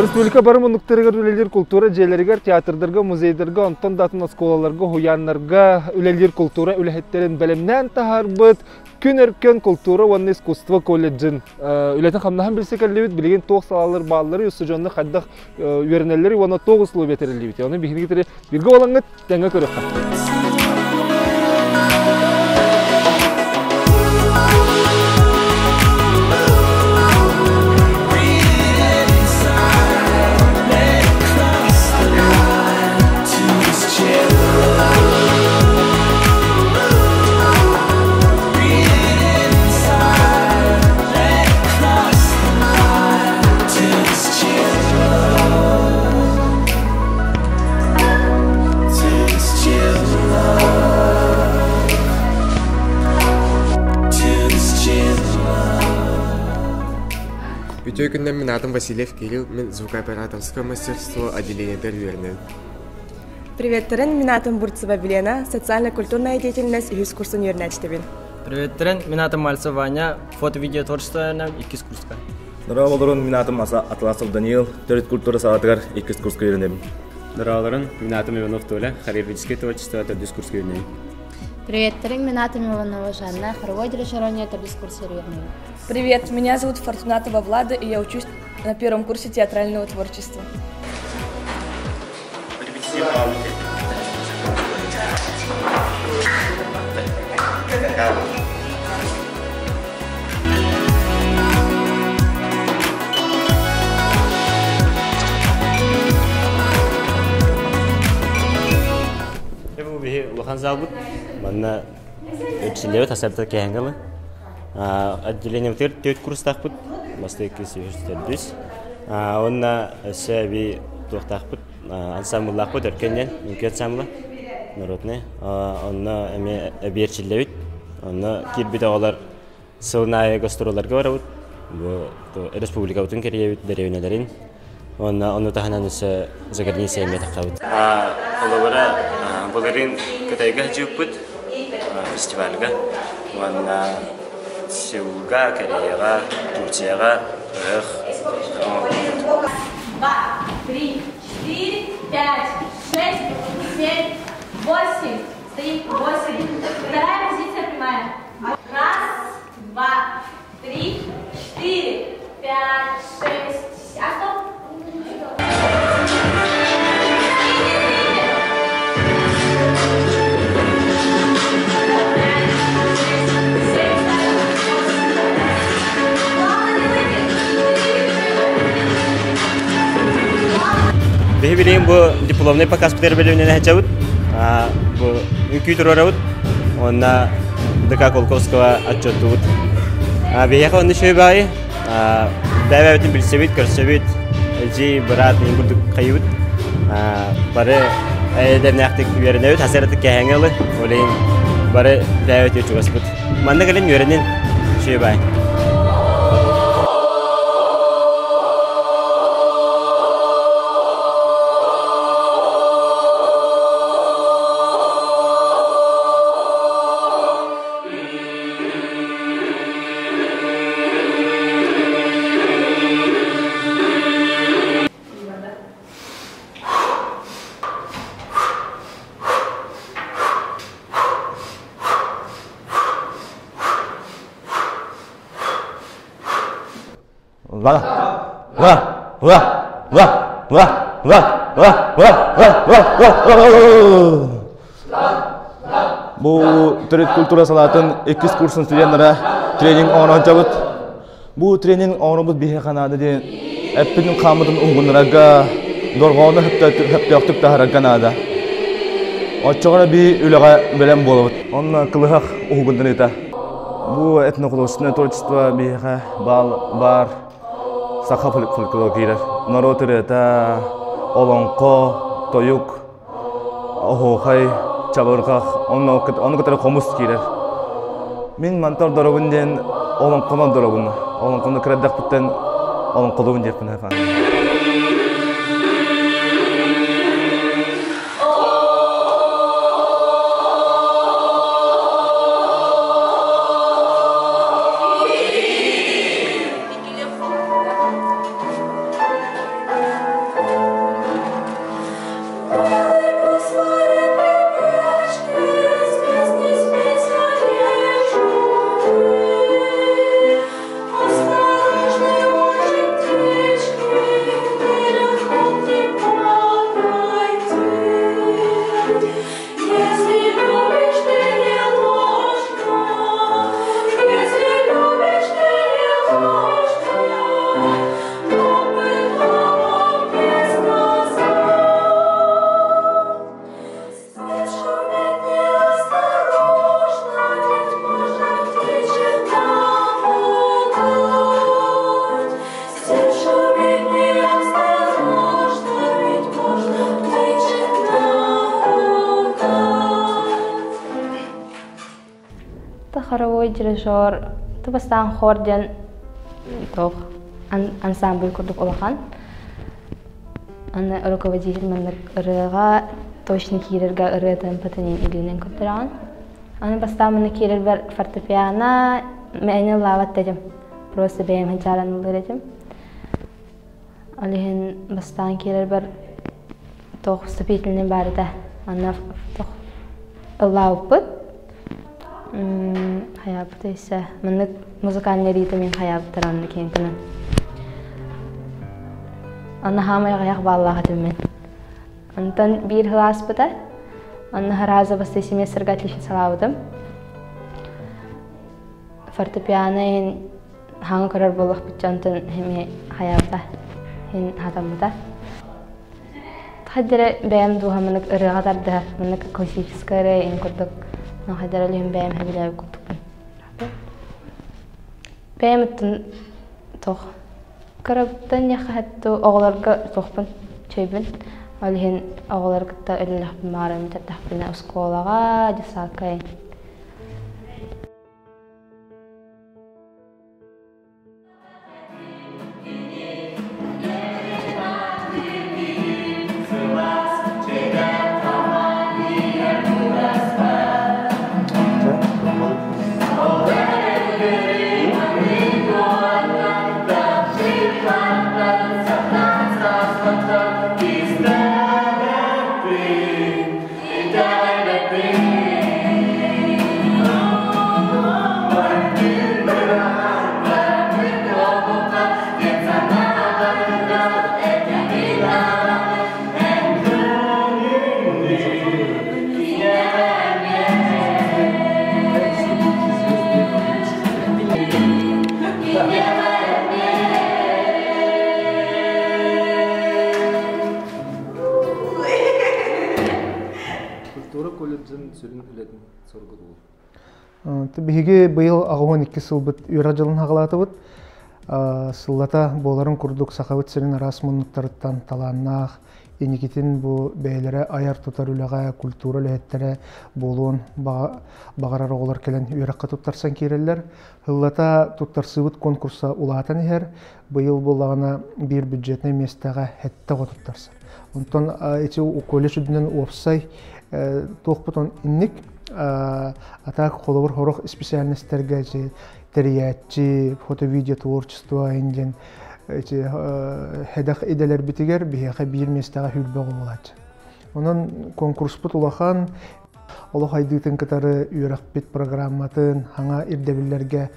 Республика бары муннуктарыгар үлэлиир култуура дьиэлэригэр, театрдарга, музейдарга, онтон да атын оскуолаларга, уһуйааннарга үлэлиир култуура үлэһиттэрин бэлэмнээн таһаарбыт Күн Өркөн култуура уонна искусство колледжын үлэтин-хамнаһын билсэ кэллибит. Билигин туох салаалар бааллары, устудьуоннар хайдах үөрэнэллэри уонна туох условия тэриллибит. Ону биһиги биргэ буолаҥҥыт тэҥҥэ көрүөххэ. Үтүө күннэн мин аатым Васильев Кирилл, мин звукооператорское мастерство отделениетыгар үөрэнэбин. Приветтерин, мин аатым Бурцева Вилена, социально-культурная деятельность үһүс курсун үөрэнээччитибин. Приветтерин, мин аатым Мальцев Ваня, фото-видео творчество иккис курска. Здорово, мин аатым Атласов Даниил, төрүт культура саалатыгар иккис курска үөрэнэбин. Здороволорун, мин аатым Иванов Толя, хореографическое творчество төрдүс курска үөрэнэбин. Приветтерин, мин аатым Иванова Жанна, хоровой дирижирование төрдүс курска үөрэнэбин. Привет, меня зовут Фортунатова Влада, и я учусь на первом курсе театрального творчества. Бу биһи улахан залбыт. Манна өчсүллэбит хасабыта кэһэҥҥэ Отделениебытыгар түөрт курстаахпыт, бастакы үһүс төрдүс. Уонна өссө эбии туохтаахпыт, ансамбллаахпыт Өркөн диэн, үҥкүү ансамбла народный. Онно эмиэ эбии эрчиллэбит. Онно киирбит оҕолор сылын аайы гастролларга барабыт. Бу республикабытын кэрийэбит, дэриэбинэлэрин. Уонна ону таһынан өссө за границей эмиэ таххабыт. Холобура, былырыын Кытайга сылдьыбыппыт фестивальга. Уонна Сеулга, Кореяҕа, Турцияҕа ыһыах оҥорбуппут. Два, три, четыре, пять, шесть, семь, восемь. Стоим восемь. Вторая позиция прямая. Раз, два, три, четыре, пять, шесть. А стоп. Биһи билигин бу дипломный показ бүтэр сылдьабыт. Бу үҥкүү туруорабыт. Уонна ДК Колковского отчеттубут. Биһиэхэ онно үчүгэй баҕайы. Бэйэ-бэйэбитин билсэбит, көрсөбүт, эдьиий, быраат иһин курдук хайыбыт. Бары эйэлэрнээхтик үөрэнэбит, хасыаратык кэһэҥҥэ ылы. Ол иһин бары бэйэбитигэр чугаспыт. Манна кэлин үөрэнин, үчүгэй баай. Ла, ла, ла, ла, ла, ла, ла, ла, ла, ла, ла, ла. Бу төрүт культура салаатын иккис курсун студенттара тренинг оҥорон дьабыт. Бу тренинг оҥоробут биһиэхэ наада диэн эппитин хааммытын уһугуннарарга, дорҕоону сөптөөхтүк таһарарга наада. Оччоҕо би үлэҕэ бэлэм буолабыт. Онно кылыһах уһугуннарыыта. Бу этнохудожественное творчество биһиэхэ баар саха фольклор киирэр. Норуот ырыата, олоҥхо, тойук, оһуохай, чабырҕах, ону кытары хомус киирэр. Мин мантан ордоробун диэн олоҥхону ордоробун. Олоҥхону кыра эрдэхпиттэн олоҥхолуубун диэхпин. дирижер тубастаан хор диэн туох ансамбль курдук улахан. Аны руководитель маннык ырыаҕа точно киирэргэ ырыа темпатын илиинэн көрдөрөҕүн. Аны бастаан манна киирэрбэр фортепиано мээнэ ыллаабат этим. Просто бэйэм ханчааран ыллыыр этим. Ол иһин бастаан киирэрбэр туох вступительный баар этэ. Анна туох ыллаабыппыт. Хайаабыт өйсө. Маннык музыкальный ритм мин хайаабыттар онно киэн гынан. Онно хаамай аҕыйах бааллаах этим мин. Онтон биир сыл ааспыта. Онно сразу бастакы семестрга отличницалаабытым. Фортепиано иһин хаҥа көрөр буоллахпыт онтон эмиэ хайаабыта, иһин хатаммыта. Хайдара бэйэм дууһаммынык ырыаҕа тардыһар, маннык классическай эрэ иһин курдук хайдара илиһин бэйэм сөбүлээбит курдукпун. Бэйэм оттон туох кырабыттан яхаһатту оҕолорго туохпун чөйбүн. Ол иһин оҕолору кытта үлэлэхпин баҕарабын тэрдэхпинэ оскуолаҕа, десакка Культура колледжын сүрүн үлэтин соргутуу. Биһиги быйыл 82 сылбыт үөрэх дьылын хаҕалаатыбыт. Сыллата буоларын курдук Сахабыт сирин араас муннуктарыттан талааннаах, инникитин бу бэйэлэрэ айар-тутар үлэҕэ культура үлэһиттэрэ буолуон баҕарар оҕолор кэлэн үөрэххэ туттарсан киирэллэр. Сыллата туттарсыбыт конкурса улаатан иһэр. Быйыл буоллаҕына биир бюджетнай миэстэҕэ сэттэ оҕо туттарсар. Онтон ити колледж үрдүнэн уопсай туохпутун инник атаак холобур хорох специальностарга тэрийээччи, фото-видео творчество диэн ити хэдэх идэлэрбитигэр биһиэхэ биир миэстэҕэ хүрбэ оҕолооччу. Онон конкурспут улахан, олох айдыытын кытары үөрэхпит программатын хаҥа ирдэбиллэргэ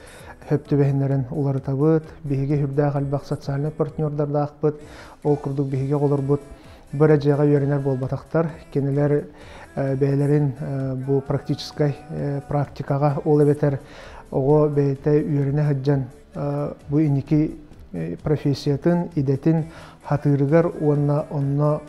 хөп түбэһиннэрэн уларытабыт. Биһиги үрдээх элбэх социальнай партнердардаахпыт. Ол курдук биһиги оҕолорбут бу эрэ дьиэҕэ үөрэнэр буолбатахтар. Кинилэр бэйэлэрин бу практическай практикаҕа, ол эбэтэр оҕо бэйэтэ үөрэнэ сылдьан бу инники профессиятын, идэтин хатыырыгар уонна онно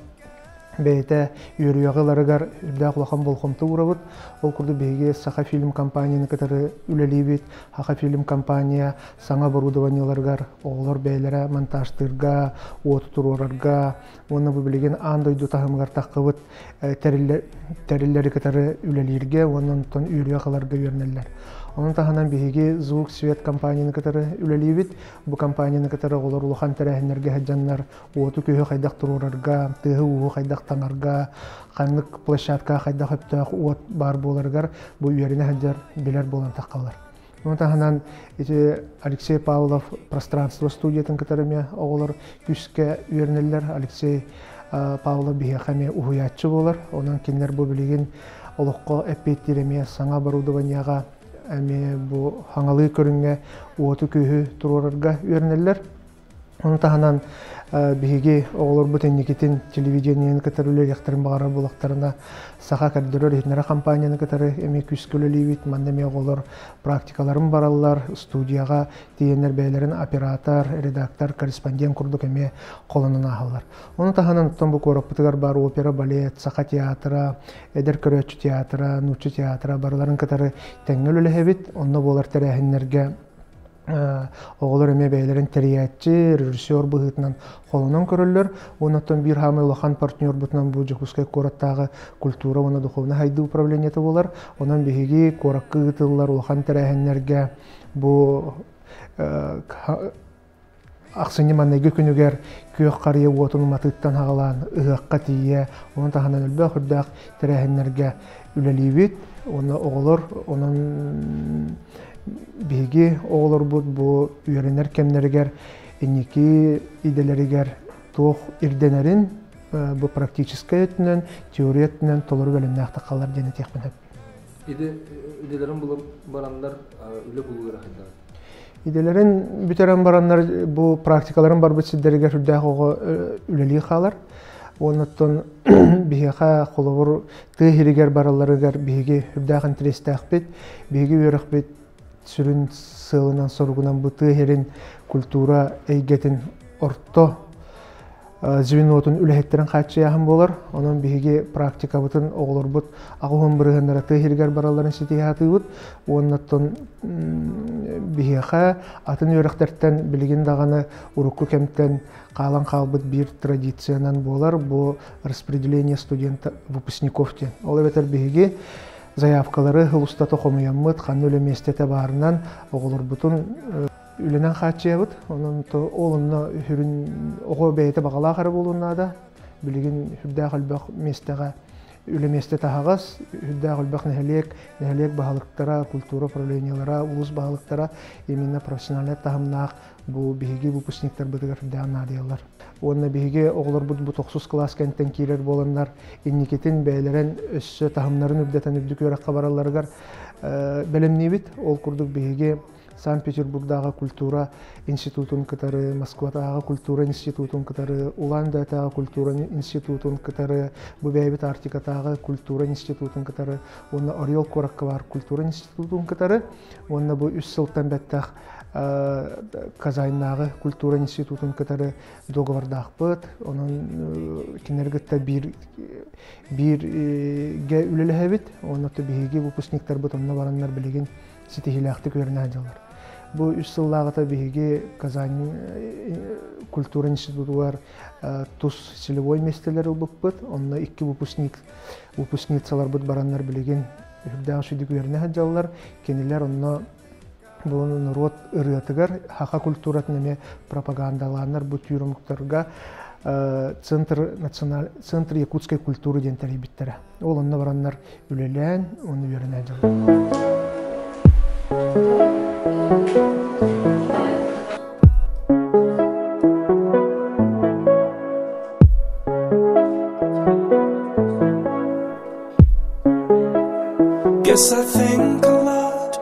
бэйэтэ үөрүйэҕи ыларыгар үрдээх улахан болҕомто уурабыт. Ол курдук биһиги Саха фильм компанияны кытары үлэлиибит. Саха фильм компания саҥа оборудованиеларыгар оҕолор бэйэлэрэ монтажтыырга, уоту туруорарга уонна бу билигин аан дойду таһымыгар таххыбыт тэриллэри кытары үлэлииргэ уонна онтон үөрүйэх ыларга үөрэнэллэр. Онон таһынан биһиги Звук Свет компанияны кытары үлэлиибит. Бу компанияны кытары оҕолор улахан тэрээһиннэргэ сылдьаннар уоту-күһү хайдах туруорарга, тыаһы-ууһу хайдах таҥарга, ханнык площадка хайдах өптөөх уот баар буоларыгар бу үөрэнэ сылдьар билэр буолан таххаллар. Ону таһынан ити Алексей Павлов пространство студиятын кытары эмиэ оҕолор күүскэ үөрэнэллэр. Алексей Павлов биһиэхэ эмиэ уһуйааччы буолар. Онон кинилэр бу билигин олоххо эппиэттиир эмиэ саҥа оборудованиеҕа эмиэ бу хаҥалыы көрүҥҥэ уоту-күүһү туруорарга үөрэнэллэр. Ону таһынан биһиги оҕолорбут инникитин телевидениены кытары үлэлиэхтэрин баҕарар буоллахтарына, Саха көрдөрөр иһитиннэрэр компанияны кытары эмиэ күүскэ үлэлиибит. Манна эмиэ оҕолор практикаларын бараллар, студияҕа тиийэннэр бэйэлэрин оператор, редактор, корреспондент курдук эмиэ холонон ааһаллар. Ону таһынан оттон бу куораппытыгар баар опера, балет, саха театра, эдэр көрөөччү театра, нуучча театра барыларын кытары тэҥҥэ үлэлэһэбит. Онно буолар тэрээһиннэргэ. Оҕолор эмиэ бэйэлэрин тэрийээччи, режиссер быһыытынан холонон көрөллөр. Оннуттан биир хаамай улахан партнербутунан бу Дьокуускай куораттааҕы культура уонна духовнай сайдыы управлениета буолар. Онон биһиги куоракка ыытыллар улахан тэрээһиннэргэ бу ахсынньы маҥнайгы күнүгэр күөх харыйа уотун уматыыттан аҕалаан ыһыахха тиийэ, онон таһынан элбэх үрдээх тэрээһиннэргэ үлэлиибит. Уонна оҕолор онон биһиги оҕолорбут бу үөрэнэр кэмнэригэр инники идэлэригэр туох ирдэнэрин бу практическай өттүнэн, теория өттүнэн толору бэлэмнээх тахаллар диэн этиэхпин сөп. Идэлэрин булан бараннар үлэ булуулара хайдаҕый? Идэлэрин бүтэрэн бараннар бу практикаларын барбыт сирдэригэр үрдээх оҕо үлэлии хаалар. Оннуттан биһиэхэ холобур тыа иһигэр баралларыгар биһиги үрдээх интэриэстээхпит. Биһиги үөрэхпит сүрүн сыалынан соругунан бу тыа иһирин культура эйгэтин орто звенотун үлэһиттэрин хааччыйааһын буолар. Онон биһиги практикабытын оҕолорбут аҕыс бырыһыаннара тыа иһигэр баралларын ситиһэ сатыыбыт. Уоннаттан биһиэхэ атын үөрэхтэртэн билигин даҕаны урукку кэмтэн хаалан хаалбыт биир традициянан буолар бу распределение студента выпускников диэн. Ол эбэтэр биһиги заявкалары сыл устата хомуйаммыт, ханна үлэ миэстэтэ баарынан оҕолорбутун үлэнэн хааччыйабыт. Онон ол онно сүрүн оҕо бэйэтэ баҕалаах эрэ буолуон наада. Билигин сүрдээх элбэх миэстэҕэ үлэ миэстэ таһаҕас, сүрдээх элбэх нэһилиэк, нэһилиэк баһылыктара, культура управлениелара, улуус баһылыктара именно профессиональнай таһымнаах бу биһиги выпускниктарбытыгар сүрдээх наадыйаллар. Уонна биһиги оҕолорбут бу тохсус кылаас кэнтэн киирэр буоланнар инникитин бэйэлэрин өссө таһымнарын үрдэтэн үрдүк үөрэххэ баралларыгар бэлэмниибит. Ол курдук биһиги Санкт-Петербургдааҕы культура институтун кытары, Москватааҕы культура институтун кытары, Улан-Удэтааҕы культура институтун кытары, бу бэйэбит Арктикатааҕы культура институтун кытары уонна Орел куоракка баар культура институтун кытары уонна бу үс сылтан бэттэх Казаннааҕы культура институтун кытары договордаахпыт. Онон кинилэри кытта биир бииргэ үлэлэһэбит. Онно биһиги выпускниктарбыт онно бараннар билигин ситиһиилээхтик үөрэнэ сылдьаллар. Бу үс сыллааҕыта биһиги Казань культура институтугар тус целевой миэстэлэр ылбыппыт. Онно икки выпускник выпускницаларбыт бараннар билигин үрдээх үчүгдүк үөрэнэ сылдьаллар. Кинилэр онно бу норуот ырыатыгар саха культуратын эмиэ пропагандалааннар бу түүр омуктарга центр националь центр якутской культуры диэн тэрийбиттэрэ. Ол онно бараннар үлэлээн, уонна үөрэнэ дьон. Guess I think a lot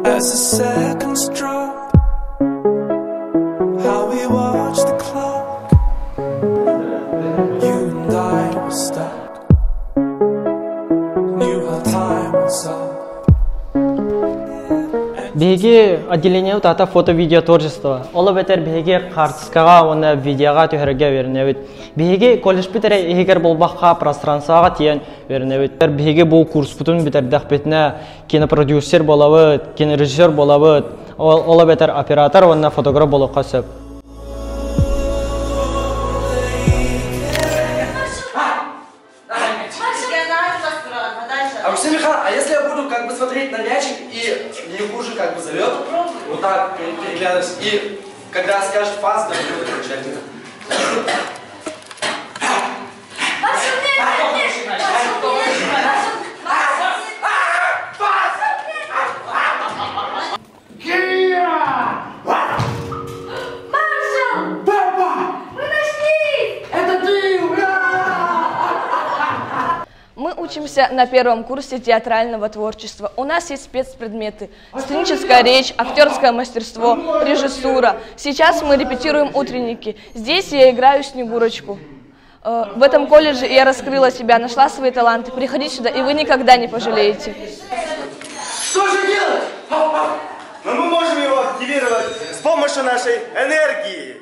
as the seconds drop. How we watch the clock. You and I were stuck. Knew our time was up. Биһиги отделение тата фото-видео творчество. Ол эбэтэр биһиги хаартыскаҕа уонна видеоҕа түһэргэ үөрэнэбит. Биһиги колледжпыт эрэ иһигэр буолбакка пространствоҕа тиийэн үөрэнэбит. Биһиги бу курспутун бүтэрдэхпитинэ кинопродюсер буолабыт, кинорежиссер буолабыт, ол эбэтэр оператор уонна фотограф буолуохха сөп. А Михайловна, а если я буду как бы смотреть на мячик и не хуже как бы зовет, вот так переглядываюсь, и когда скажет фас, да, будет окончательно. Это ты! Мы учимся на первом курсе театрального творчества. У нас есть спецпредметы. Сценическая речь, актерское мастерство, режиссура. Сейчас мы репетируем утренники. Здесь я играю Снегурочку. В этом колледже я раскрыла себя, нашла свои таланты. Приходите сюда, и вы никогда не пожалеете. Что же делать? Но мы можем его активировать с помощью нашей энергии.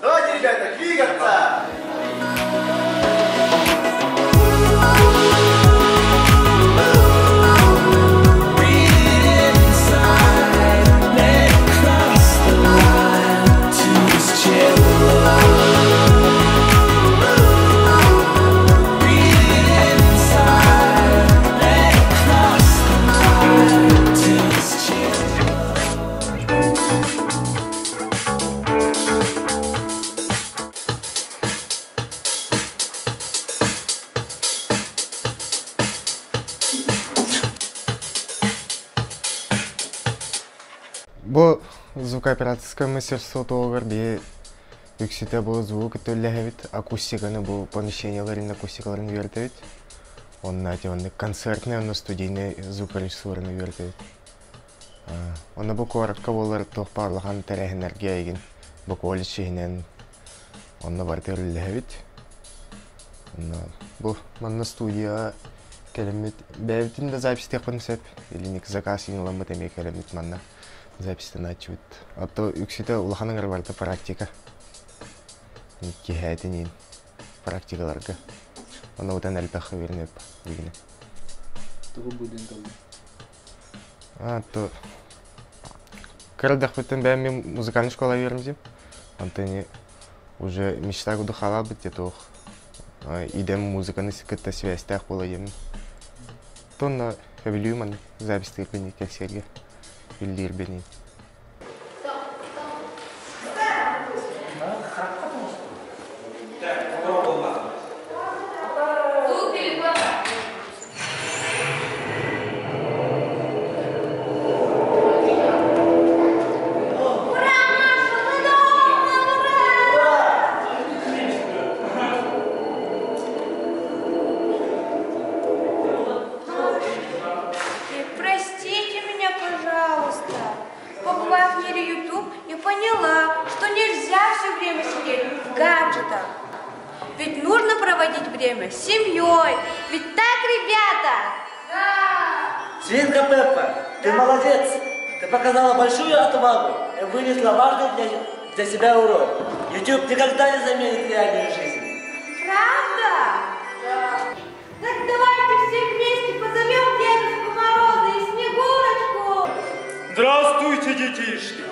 Давайте, ребята, двигаться! Бу звукооператорское мастерство туһугар биһи үксүтэ бу звук төллэһэбит, акустиканы бу помещениеларын акустикаларын үөрэтэбит. Онно эти оннук концертный, онно студийный звукорежиссураны үөрэтэбит. Онно бу куоракка буолар туох баар улахан тэрээһиннэргэ эйигин бу колледж иһинэн онно барыта үлэлэһэбит. Онно бу манна студияҕа кэлэммит бэйэбитин да записьтиэхпин сөп или заказ ыламмыт эмиэ кэлэммит манна записьтанааччыбыт. А то үксүтэ улахан ыҥыры барыта практика. Киһээтин практикаларга. Онно утан элбэх үөрэнэп дигинэ. Тугу буден талдың? А, то кырдахпыттан бэйэм мин музыкальный школа үөрэммитим. Онтон уже мечта курдук хаалбыт диэ туох идэм музыканы кытта связьтээх буола диэммин. Тонна сөбүлүүм аны записьтыырбын кэнсиэргэ иллиирбин. Простите меня, пожалуйста. Побывав в мире YouTube, я поняла, что нельзя все время сидеть в гаджетах. Ведь нужно проводить время с семьей. Ведь так, ребята? Да! Свинка Пеппа, ты молодец! Ты показала большую отвагу и вынесла важный для, для себя урок. YouTube никогда не заменит реальную жизнь. Правда? Да. Так давайте все вместе позовем Дедушку Мороза и Снегурочку. Здравствуйте, детишки!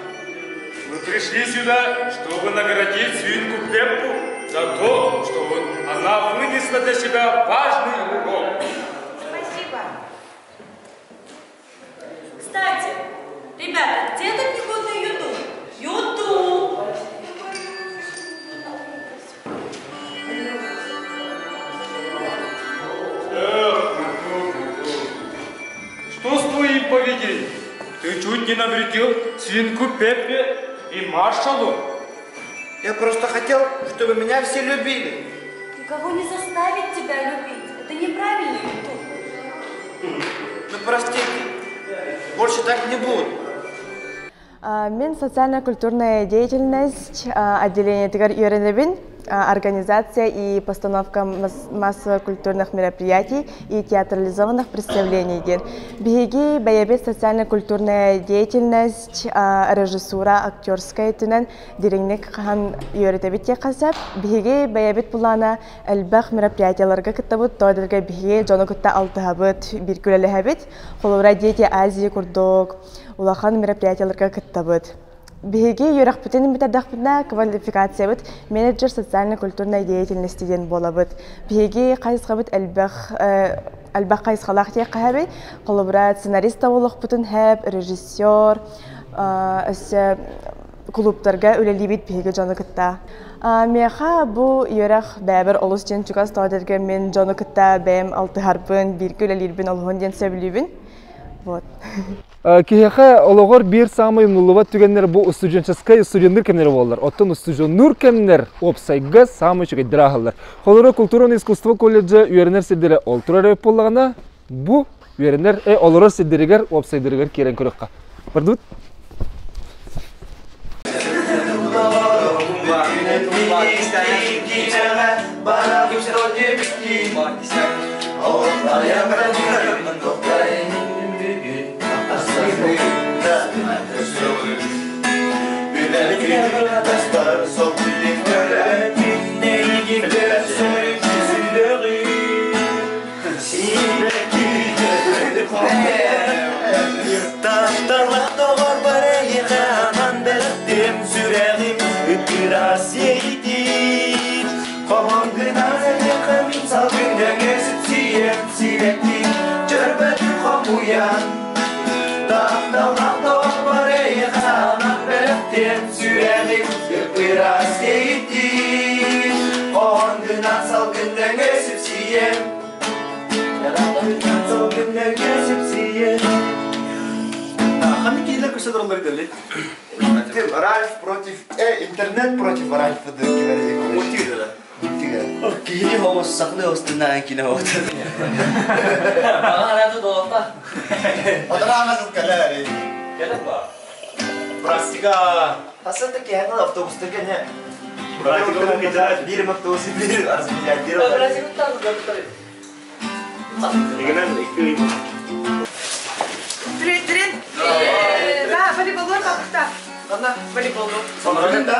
Мы пришли сюда, чтобы наградить свинку Пеппу за то, что она вынесла для себя важный урок. Спасибо. Кстати, ребята, где тут негодный YouTube? YouTube! Эх, YouTube, YouTube. Что с твоим поведением? Ты чуть не навредил свинку Пеппе и маршалу. Я просто хотел, чтобы меня все любили. Никого не заставить тебя любить. Это неправильно, YouTube. Ну простите, больше так не буду. Мин социально-культурная деятельность отделениетигэр үөрэнэбин, организация и постановка массово-культурных мероприятий и театрализованных представлений диэн. Биһиги бэйэбит социально-культурная деятельность, режиссура, актерская өттүнэн дириҥник хаһан үөрэтэбит диэххэ сөп. Биһиги бэйэбит былаана элбэх мероприятияларга кыттабыт, тоҕо биһиги дьону кытта алтыһабыт, биир күрэлэһэбит. Холобура, Дети Азии курдук улахан мероприятияларга кыттабыт. Биһиги үөрэхпитин бүтэрдэхпитинэ квалификациябыт менеджер социально-культурной деятельности диэн буолабыт. Биһиги хайысхабыт элбэх элбэх хайысхалаах диэххэ сөбүй. Холобура, сценарист буолуохпутун сөп, режиссер, өссө клубтарга үлэлиибит биһиги дьону кытта. Миэхэ бу үөрэх бэйэбэр олус диэн чугас тоҕо диэргэ мин дьону кытта бэйэм алтыһарбын, бииргэ үлэлиирбин олуһун диэн сөбүлүүбүн. Вот. Киһиэхэ олоҕор биир саамай умнуллубат түгэннэр бу устудьуонческай устудьуоннуур кэмнэрэ буоллар. Оттон устудьуоннуур кэмнэр уопсайга саамай үчүгэйдэр ааһаллар. Холобура, культураны искусство колледжа үөрэнэр сирдэрэ ол турар эбит буоллаҕына, бу үөрэнэр олорор сирдэригэр уопсайдарыгар киирэн көрүөххэ. Бардыбыт? Ральф против... интернет против Ральфа. Киһини хоҕус сахлы остунаан кине ота. Практика. Хасанта киһи автобустарга не. Практика бир автобус бир разменять бир. Привет, привет. Да, волейбол как-то. Волейбол. Да.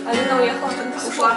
Алина уехала, ушла.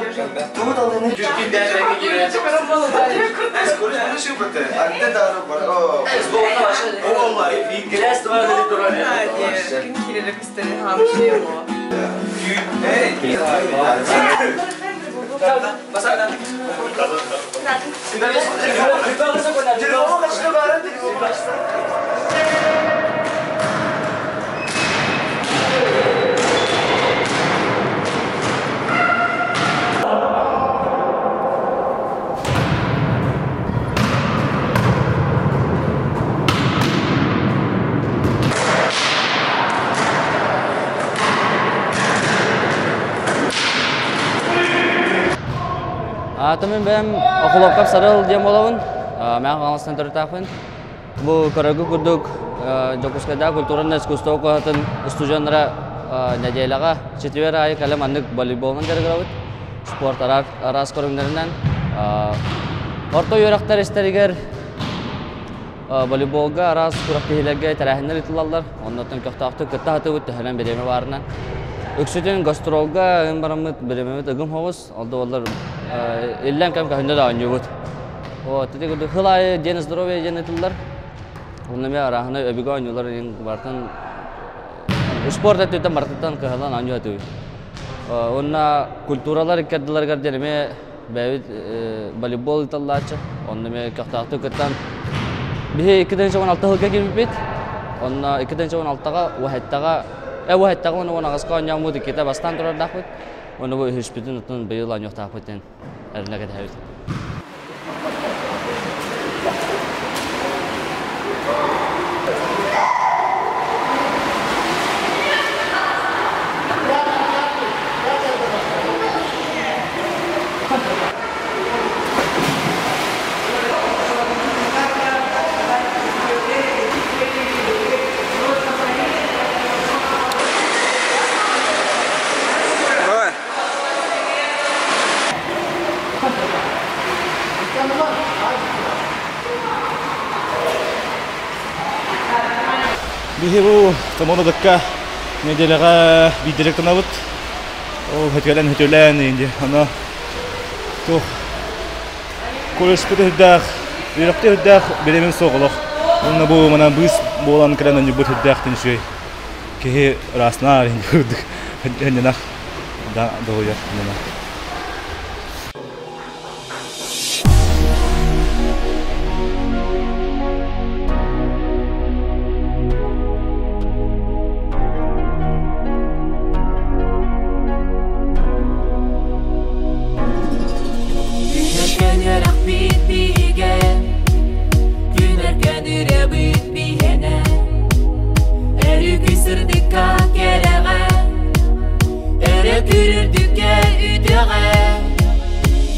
Атымын бәм оқулыққап сарыл дем болауын, мән қаңлыстан түртақпын. Бұл көрігі күрдік Жокускайда культураны искусство оқуатын студенттара неделяға четвер айы кәлем аннык волейболынан дәрігірауыт. Спорт арас көріңдерінен. Орто үйрақтар істерігер волейболға арас күрәктехилерге тәрәхіннер итылалар. Оннан көқтақты күтті хаты өтті хәлен береме барынан. Өксүтін гастролға ын барамыт беремемит ыгым хоғыз. Алды олар илләм кәм кәһүндә дә анюбут. Вот, теге хылай ден здоровье ден итыллар. Онны ме арахына өбүгө анюлар ин бартан спорт әтүтен бартан кыһалан аню әтү. Онна культуралар кәддиләр гәрдеме бәбит волейбол италлачы. Онны ме кәхтәхтү кыттан бихе 2016 хылга килбит. Онна 2016-га вахеттага вахеттага оны она гаска аняму дикете бастан турар дахбит. Оны бу хишбитин утун быйыл анюх тахбитен. Эрнеге дәбит. Бихи томородокка неделяга бидерек тонабыт. Ол хөтөлөн хөтөлөн инде ана тух колеспете хөддах, биракты хөддах беремен соголох. Онна бу мана быс болан крана не бут хөддах теншүй. Кеһи расна инде хөннәнах да доя нена.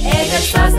Эгер саз